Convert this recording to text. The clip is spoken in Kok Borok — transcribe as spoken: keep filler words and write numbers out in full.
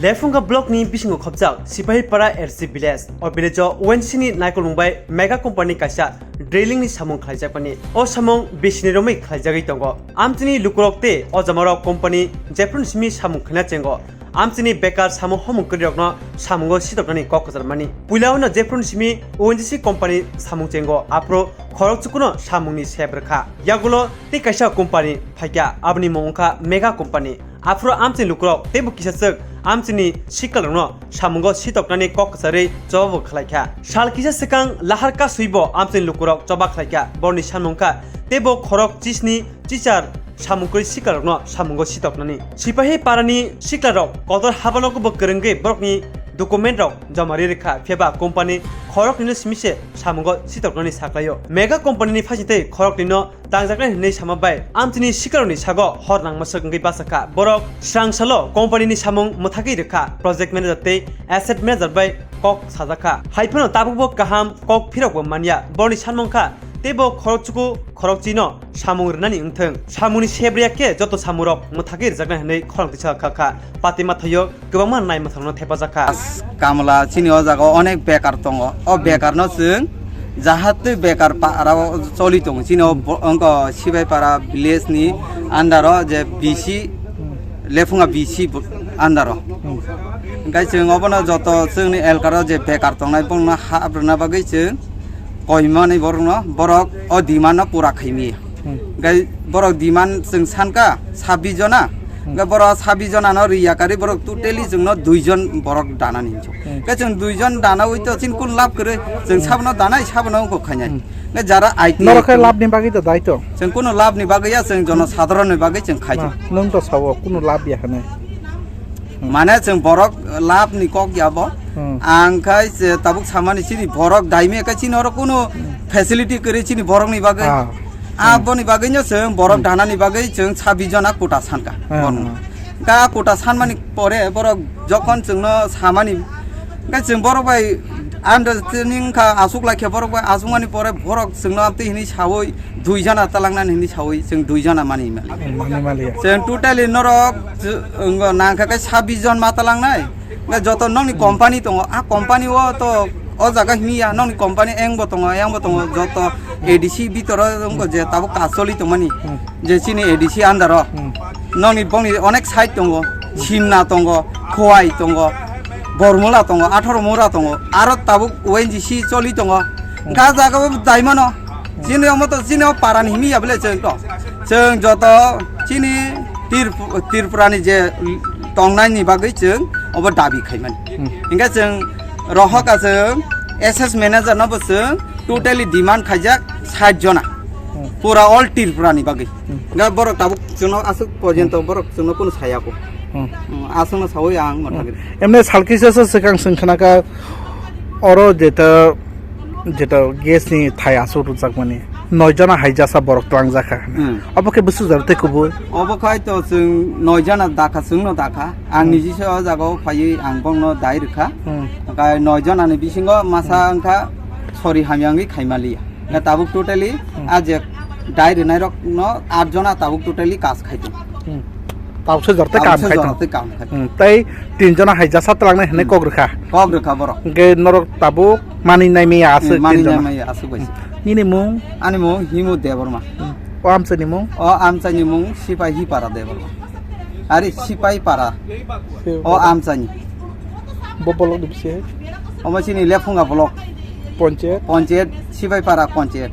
Lephunga block ni bisingo khopjak Sipahipara R C village. O village o O N G C ni naikolmung bai mega company kaisa drilling ni samung khlaijakmani. O samung bisini romwi khlaijagwi tongo. Amchini lukurok tei o jamarok company jephru simi samung khlaina chengo. Amchini bekar samung homung kwrwirokno samungo sitoknani kok kwcharmani. Puila wngno jephru simi O N G C company samung chengo, aphuru khorok chukuno samungni sep rwkha. Yagulo tei kaisa company phaikha, aboni mung wngkha mega company. Aphuru amchini lukurok teibo kisachwk amchini sikalrokno samungo sitoknani kok kwcharwi chobabo khlaikha. Sal kisa swkang lahar kaswibo amchini lukurok choba khlaikha. Borni samung kha teibo khorok chisni chichar samung kwrwi sikalrokno samungo sitoknani. Sipahi parani siklarok kotor habanogobo kwrwngwi borokni documentrok joma ri rwkha, phiyaba company khoroknwino simi se samungo sitoknani saklaio. Mega company ni phaising tei khoroknwino tangjaknai hwnwi sama bai amchini sikarokni sago hor nangmaswk wngwi bachakha. Borok swrang salo company ni samung mwthagwi rwkha, project manager tei asset manager bai kok sajakha. Haiphano tabukbo kaham kok phirokbo manya. Borni sanmung kha teibo khorokchuku khorokchino samung rwnani wngthwng. Samungni sebriya khe joto samungrok mwthagwi rwjaknai hwnwi khorang tisa kha kha. Pati mathaio kwbangma nai mwthangno thepajak kha. Kamla chini o jaga o onek bekar tongo. O bekarno chwng jahatwi bekar para o choli tongo. Chini o bo-, wngkha Sibaipara village ni under o je B C, Lephunga B C bo-, under o. Hwnkhe chwng obono joto chwngni elkaro je bekar tongnai bongno hap rwna bagwi chwng koimani borokno, borok o demand no pura khaimaya. Hmm. Gai borok demand chwng sanka sabbish jona. Hmm. Gai borok sabbish jona no riya kari borok totally chwngno dui jon borok danani hinjo. Hmm. Gai chwng dui jon dana oi to chini kun lab kwrwi chwng Hmm. sabno danai sabno ongko khainai. Hmm. Gai jara I T Norok khai lab ni bagwi to dai to. Chwng kuno lab ni bagwi ya chwng jono sadharon ni bagwi chwng khaidi. Ma, nwng to sawo kuno lab ya hane. Mane chwng borok lab ni kok ya bo. Hmm. Ang khai se tabuk samani chini borok daimi khai chini oro kuno Hmm. facility kwrwi chini borok ni bagwi. Ah. Ah, Hmm. boni bagwi no chwng borok Hmm. danani bagwi chwng sabbish jona kota sanka. Hmm. Bono. Hmm. Ka kota sanmani pore borok jokhon chwngno samani, ka chwng borok bai understanding kha asuk lai khe borok bai asukmani pore borok chwngno amtwi hini sawi dui jona talangnani hini sawi chwng dui jona mani mali. Hmm, mani mali. Chwng totally norok chw-, wngkha nangkha khe sabbish jon ma talangnai. Nga joto nokni Hmm. company tongo, a company o to o jaga hini ya nokni company eng bo tongo, yang bo tongo, joto A D C bitoro wngkha je tabuk kacholi tongmani. Hmm. Je chini A D C under o. Hmm. Nokni bongni onek side tongo, Hmm. Simna tongo, Khowai tongo, Bormula tongo, Atharo Mura tongo, aro tabuk O N G C choli tongo. Hmm. Ga jaga bo daimano. Chini omo to chini o parani himi ya bole chwng to. Chwng joto chini Tirp-, Tripura ni je tongnai ni bagwi chwng obo dabi khaimani. Hmm. Hingke chwng rohok a chwng S S manager no bo chwng totally demand khaijak sait jona. Hmm. Pura all Tripura ni bagwi. Hmm. Hingke borok tabuk chwngno aswk porjonto Hmm. borok chwngno kunu saya ko. Hmm. Hmm, aswkno sawi ang Hmm. mathagwi. Emne salkisa se swkang swng khnaka oro jeta Jeta gas ni thai aswk rwjakmani, noi jona haijasa borok twlangjakha. Hmm. Obo khe bwswk jora tei kubui? Obo khai to chwng noi jona dakha, chwngno dakha. Ang Hmm. niji se o jaga o phaiwi ang bongno dai rwkha. Hmm. Khai noi jona ni bisingo masa Hmm. wngkha sori hamya wngwi khaimaliya. Hmm. Tabuk totally Hmm. a je dai rwnairokno at jona tabuk totally kas khai tongo. Hmm. Tabukse jora tei Tabukse kam khai jora tong. tei kam khai. Hmm, tei tin jona hai jasa twlangnai hinwi Hmm. kok rwkha. Kok rwkha borok. Hwnkhe norok tabuk mani nai maya aswk Hmm, mani tin nai jona. maya aswk bai se. Hmm. Nini mung? Ani mung Himu Debbarma. Hmm. O amchaini mung? O amchaini mung Sipai Hipara Debbarma. Ari Sipai Para. Se O amchaini. Bo bolok ni bisi hai? Omo chini Lephunga block. Ponchayat? Ponchayat, Sipai Para Ponchayat.